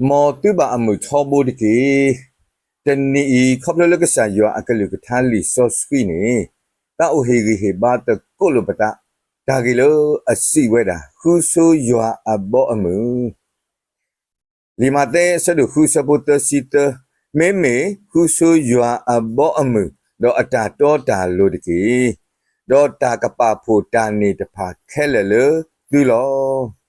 မ်သုဘၣ်အမုာ်ထီဘိတက့ၢ်. တနံၤအံၤ ခီဖျိလၢကစၢ်ယွၤအကလုၢ်ကထါလံာ်စီဆှံန့ၣ် သးအိၣ်ဟ့ၣ်ဂံၢ်ဟ့ၣ်ဘါသကိးလိာ်ပသး တၢ်ဂ့ၢ်လၢအစံးဝဲဒၣ် ဃုဆိယွၤအဘီအမုၢ် လံာ်မးသဲ အဆၢဒိၣ်ဃု အဆၢဖိသၢဆံသၢ, မ့မ့ၢ်ဃုဆိယွၤအဘီအမုၢ်, ဒီးအတၢ်တီတၢ်လိၤတက့ၢ်. ဒီးတၢ်ကပာ်ဖှိၣ်တၢ်န့ၢ်တဖၣ်ခဲလၢာ်လၢသုလီၤ.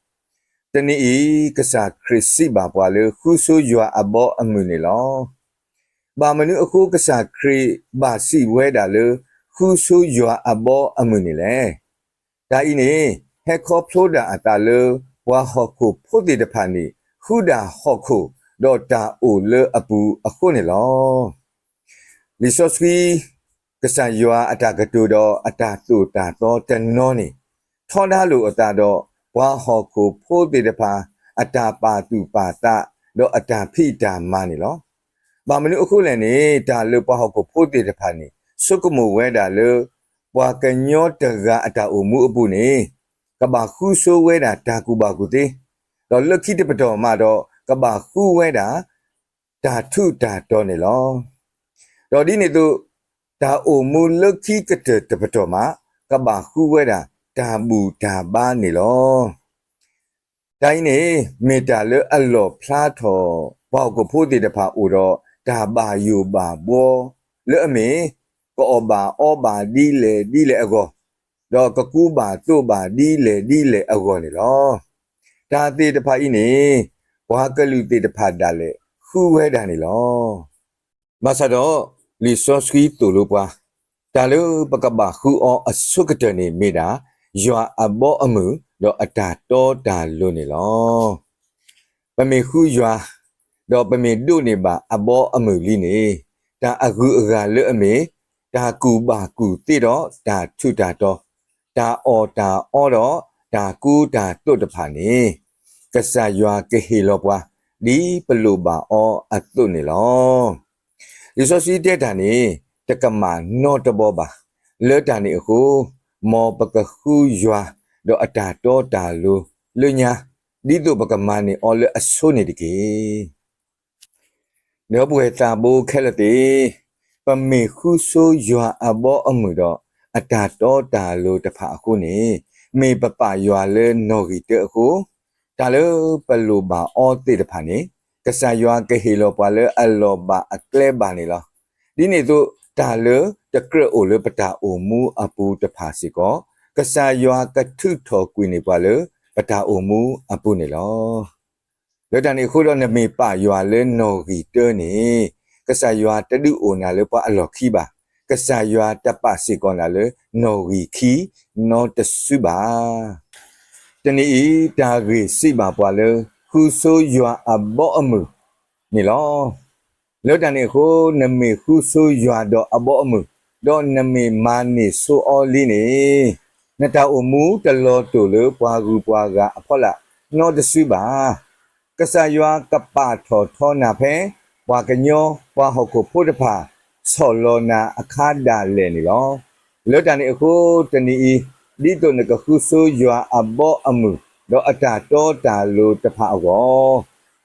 တနံၤအံၤ ကစၢ်ခရံာ်စံးဘၣ်ပှၤလၢ ဃုဆိယွၤအဘီအမုၢ်န့ၣ်လီၤ. ဘၣ်မနုၤအဃိ ကစၢ်ခရံာ်ဘၣ်စံးဝဲဒၣ်လၢ ဃုဆိယွၤအဘီအမုၢ်န့ၣ်လဲၣ်. တၢ်အံၤန့ၣ် ဟဲခီဖျိဒၣ်အသးလၢ ပှၤဟီၣ်ခိၣ်ဖိသ့ၣ်တဖၣ်န့ၣ် ဃုဒၣ်ဟီၣ်ခိၣ် ဒီးတၢ်အိၣ်လၢအပူၤအဃိန့ၣ်လီၤ. လံာ်စီဆှံ ကစၢ်ယွၤအတၢ်ကတိၤဒီးအတၢ်သိၣ်တၢ်သီတနီၤန့ၣ် ထီဒါလိာ်အသးဒီး ပှၤဟီၣ်ခိၣ်ဖိသ့ၣ်တဖၣ် အတၢ်ပာ်သူၣ်ပာ်သး ဒီးအတၢ်ဖံးတၢ်မၤန့ၣ်လီၤ. ဘၣ်မနုၤအဃိလဲၣ်န့ၣ် တၢ်လၢပှၤဟီၣ်ခိၣ်ဖိသ့ၣ်တဖၣ်န့ၣ် ဆိကမိၣ်ဝဲဒၣ်လၢ ပှၤကညီတဂၤအတၢ်အိၣ်မူအပူၤန့ၣ် ကဘၣ်ဃုဆိဝဲဒၣ်တၢ်ကူၣ်ဘၣ်ကူၣ်သ့, ဒီးလၢခံတပတီၢ်မးဒီး ကဘၣ်ဃုဝဲဒၣ် တၢ်ထူးတၢ်တီၤန့ၣ်လီၤ. ဒီးဒ်န့ၣ်အသိး တၢ်အိၣ်မူလၢခံကတၢၢ်တပတီၢ်မး ကဘၣ်ဃုဝဲဒၣ်တၢ်ဘူၣ်တၢ်ဘါန့ၣ်လီၤ. တၢ်အံၤန့ၣ် မ့ၢ်တၢ်လၢအလီၣ်ဖျါထီၣ် ပှၤဟီၣ်ခိၣ်ဖိသ့ၣ်တဖၣ်အိၣ်ဒီး တၢ်ဘၣ်ယိၣ်ဘၣ်ဘှီ လၢအမ့ၢ် ကအီၣ်ဘၣ်အီဘၣ်ဒ်လဲၣ်ဒ်လဲၣ်အဂီၢ်, ဒီးကကူဘၣ်သိးဘၣ်ဒ်လဲၣ်ဒ်လဲၣ်အဂီၢ်န့ၣ်လီၤ. တၢ်သ့ၣ်တဖၣ်အံၤန့ၣ် ပှၤကလုာ်သ့ၣ်တဖၣ်ဒၣ်လဲာ်ဃုဝဲဒၣ်န့ၣ်လီၤ. ဘၣ်ဆၣ်ဒီး လံာ်စီဆှံသိၣ်လိပှၤ တၢ်လၢပကဘၣ်ဃုအီၤအဆိကတၢၢ်န့ၣ်မ့ၢ်ဒၣ် ယွၤအဘီအမုၢ် ဒီးအတၢ်တီတၢ်လိၤန့ၣ်လီၤ. ပမ့ၢ်ဃုယွၤ ဒီးပမ့ၢ်ဒိးန့ၢ်ဘၣ်အဘီအမုၢ်လံန့ၣ် တၢ်အဂုၤအဂၤလၢအမ့ၢ် တၢ်ကူၣ်ဘၣ်ကူၣ်သ့ဒီးတၢ်ထူးတၢ်တီၤ, တၢ်အီၣ်တၢ်အီဒီးတၢ်ကူတၢ်သိးတဖၣ်န့ၣ် ကစၢ်ယွၤကဟ့ၣ်လီၤပှၤ ဒ်ပလိၣ်ဘၣ်အီၤအသိးန့ၣ်လီၤ. လံာ်စီဆှံတဲတၢ်န့ၣ် တကမၣ်နီတဘီဘၣ်. လၢတၢ်န့ၣ်အဃိ မ်ပကဃုယွၤ ဒီးအတၢ်တီတၢ်လိၤလၢညါ ဒ်သိးပကမၤန့ၢ်အီၤလၢအဆိန့ၣ်တက့ၢ်. ဒီပုၢ်ဝဲၢ်သးဘိခဲလၢာ်သ့ၣ်, ပမ့ၢ်ဃုဆိယွၤအဘီအမုၢ်ဒီး အတၢ်တီတၢ်လိၤတဖၣ်အဃိန့ၣ် မ့ၢ်ပပာ်ယွၤလၢနီၣ်ဂံၢ်တၢအဃိ, တၢ်လၢပလိၣ်ဘၣ်အီၤသ့ၣ်တဖၣ်န့ၣ် ကစၢ်ယွၤကဟ့ၣ်လီၤပှၤလၢအလီၢ်ဘၣ်အကျဲဘၣ်န့ၣ်လီၤ. ဒ်န့ၣ်အသိး တၢ်လၢတကြၢးအိၣ်လၢပတၢ်အိၣ်မူအပူၤတဖၣ်စ့ၢ်ကီး ကစၢ်ယွၤကထုးထီၣ်ကွံာ်န့ၢ်ပှၤလၢပတၢ်အိၣ်မူအပူၤန့ၣ်လီၤ. လၢတၢ်န့ၣ်အဃိဒီး နမ့ၢ်ပာ်ယွၤလၢနီၣ်ဂံၢ်တၢန့ၣ် ကစၢ်ယွၤတဒုးအိၣ်နၤလၢပှၤအလီၢ်ခံဘၣ်. ကစၢ်ယွၤတပာ်စ့ၢ်ကီးနၤလၢနီၣ်ဂံၢ်ခံနီတစုဘၣ်. တနံၤအံၤ တၢ်ဂ့ၢ်စံးဘၣ်ပှၤလၢ ဃုဆိယွၤအဘီအမုၢ်န့ၣ်လီၤ. လၢတၢ်န့ၣ်အဃိ နမ့ၢ်ဃုဆိယွၤဒီးအဘီအမုၢ်, ဒီးနမ့ၢ်မၤန့ၢ်ဆိအီၤလံန့ၣ်, နတၢ်အိၣ်မူတလီၤတိာ်လၢပှၤဂုၤပှၤဂၤအဖီလာ်နီတစုဘၣ်. ကစၢ်ယွၤကပာ်ထီၣ်ထီနၤဖဲ ပှၤကညီပှၤဟီၣ်ခိၣ်ဖိတဖၣ် ဆီၣ်လီၤနၤအခါဒၣ်လဲာ်န့ၣ်လီၤ. လၢတၢ်န့ၣ်အဃိ တနံၤအံၤ ဒ်သိးနကဃုဆိယွၤအဘီအမုၢ် ဒီးအတၢ်တီတၢ်လိၤတဖၣ်အဂီၢ်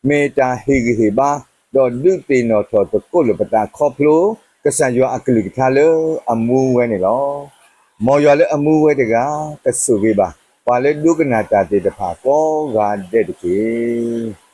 မ့ၢ်တၢ်ဟ့ၣ်ဂံၢ်ဟ့ၣ်ဘါ ဒီးဒုးသ့ၣ်နီၣ်ထီၣ်သကိးလိာ်ပသးခီဖျိ ကစၢ်ယွၤအကလုၢ်ကထါလၢအမူဝဲန့ၣ်လီၤ. မ်ယွၤလၢအမူဝဲတဂၤ ကဆိၣ်ဂ့ၤဘၣ် ပှၤလၢဒိကနၣ်တၢ်သ့ၣ်တဖၣ်ကိးဂၤဒဲးတက့ၢ်.